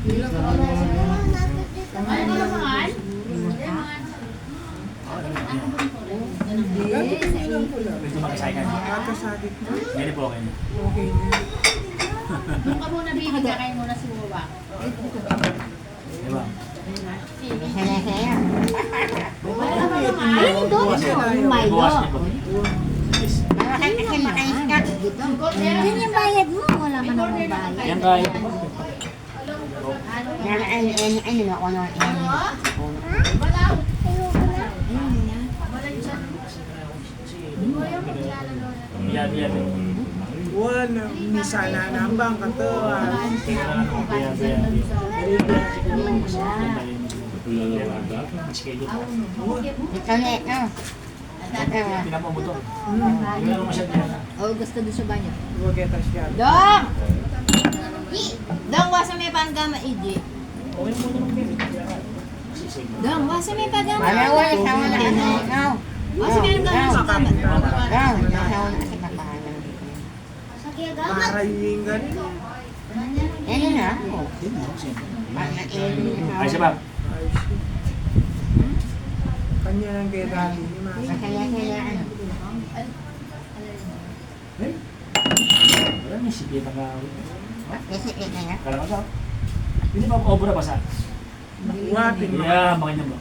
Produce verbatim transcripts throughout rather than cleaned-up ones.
Ano ba, mahal? Medyo makasay ka na. Ata sa gitna. Hindi po, okay na. Okay na. Nung ka muna, baby, kakain muna si Wawa. Di ba? Saya-saya. Ay, doon. Bukas na. May Bukas doon. Na po. Malaki kasi makaiskat. Yan yung bayad mo. Wala ka namang bayad. Yan kaya. Yan, ay, ay, ay, ay, ay, ay, ay. Ayun na. Yan, yan. Wala, misa na nambang katawan. Ito na, no? Ito na. Pinapamotor. Hmm. August na dun sa banyo. Huwag kita siya. Dong! Dong, wasa me pangama, Iji. Dong, wasa me pangama. Wala, wala, sa wala, ano, no? Wasa me pangama, sa tama. Dong, wasa wala, sa tama. Para yung ganun. Yan na. Ay, siya ba? Kanya lang kaya dati. Kanya, kanya, ano? Eh? Wala, may sipi pa nga. May sipi na yan? Kala ko daw. Hindi pa obra pa sa? Wapin mo. Yeah, makanya mo.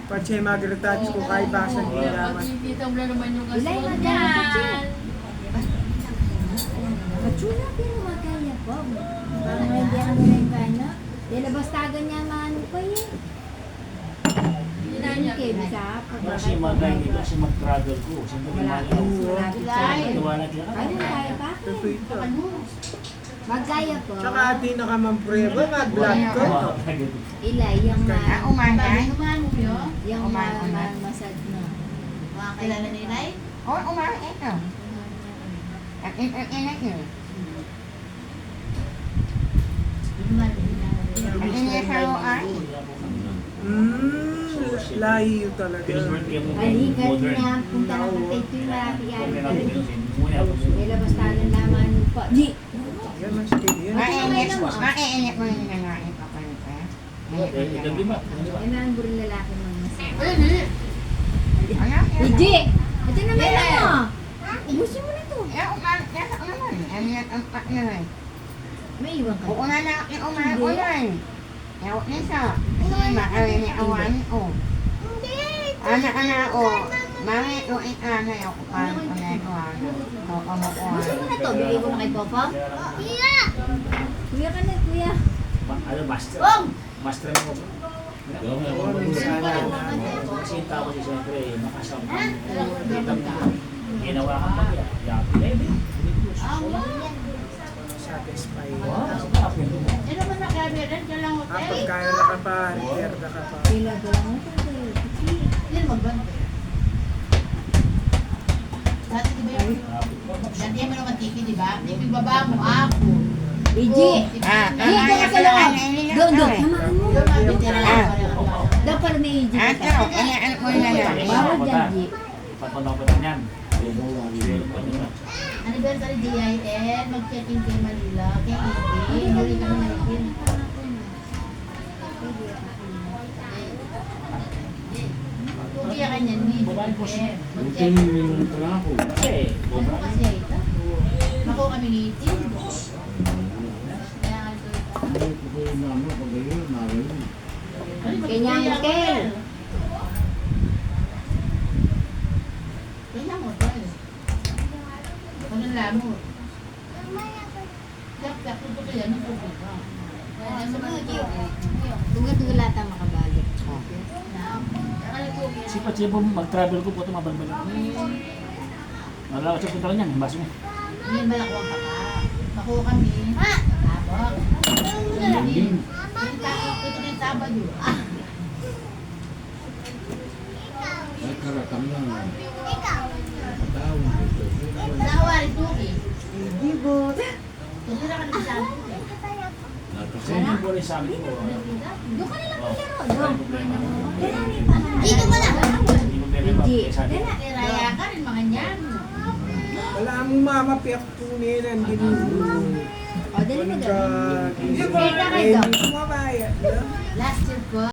Patse magretouch ko kay basa ni Daman. Ilay, magkano ka, Che? Matsula, pero magkaya pa. Baka hindi ako na yung kanya. Dela bastagan niya, mano pa yun. Hindi na niya. Kasi magkaya, kasi mag-travel ko. Siyempre, wala ko. Wala ko. Ay, wala pa. Tutuy ka. Magkaya po. Tsaka atin na ka man prueba, mag-vlog ka. Ila, yang ma-, Ah, umanay? Yang ma-, ma-, masad na. Makakilala ni Inay? O, umanay, ito. Ang in-, ang inay yun. Ang inay sa roan. Mm, layo talaga. Balikan na, punta na ka kay Tula, kay Ari. Ila, basta lang naman po. Di, Yan, mas kaya yan. Mainit, mainit mo yung nanain, papa niya. Mainit mo yung nanain. Yan ang buril lalaki mo. Ano? Iji! Ito naman na mo! Ubusin mo na to. Yan, um, ah, yan, ano naman? Yan, yan, um, ah, yan, eh. May iwan ka. Oo na na, yung umain ko na, eh. Yawa ni sa, ini, makawin ni awan, o. Ana, ana, o. Mami, o, i-, ana, yawa ko pa, ana, o, ana. O, o, o, ana. Gusto mo na to? Bigay ko na kay Papa? Kuya ka na, kuya. Ma-, ano, master? Bong! Master mo. Kasi tapos, siyempre, makasampa. Kita mo, ginawa ka pa, ya, ya, baby. Satisfy. Sino man na kaya meron? Diyan lang hotel? Ah, pagkain na ka pa, repair na ka pa. Pila ba lang hotel? Yan, magbantay. Dati, di ba yung, dati mo naman, Tiki, di ba? Yung baba mo, ako. Iji. Ah, di, ah, doon ka sa loob. Doon, doon. Doon, mabitira lang. Doon, para may Iji. Ah, ito. Ayan, ano mo na lang. Bawal dyan, Ji. Ipapanood ko lang yan. Anniversary J I N, mag-check-in kay Manila, kay Iti, umuwi kami ng Iti. Tugi ka niyan, ni. Mag-check-in. Ano kasi ito? Mako kami ng Iti. Kaya nga ito. Kanya hotel. Kanya hotel. Kanya hotel. Yak, yak, tutuki yan, ang problema. Tunga-tunga lata makabalik. Sipat siya po, mag-travel ko po ito, mabalik-balik. Wala ko sa punta niyan, baso niya. Hindi, malakuan ka pa. Makuha kami. Tabak. Hindi. Yung ta-, ito na yung Sabado. Ah. Ay, karatang lang, ah. Katawan, ito. Nawari, Tuki. Hindi, boss. Tuki na ka na sa akin, eh. Sino po rin sabi ko? Doon ka na lang maglaro, doon. Dito ka na. Hindi mo pwede mag-, Hindi. Sabi ko. Kaya ka rin, mga niyan. Wala mo, mama, piyak. Tunay na, hindi mo. O, dali mo, dali. Kaya kayo,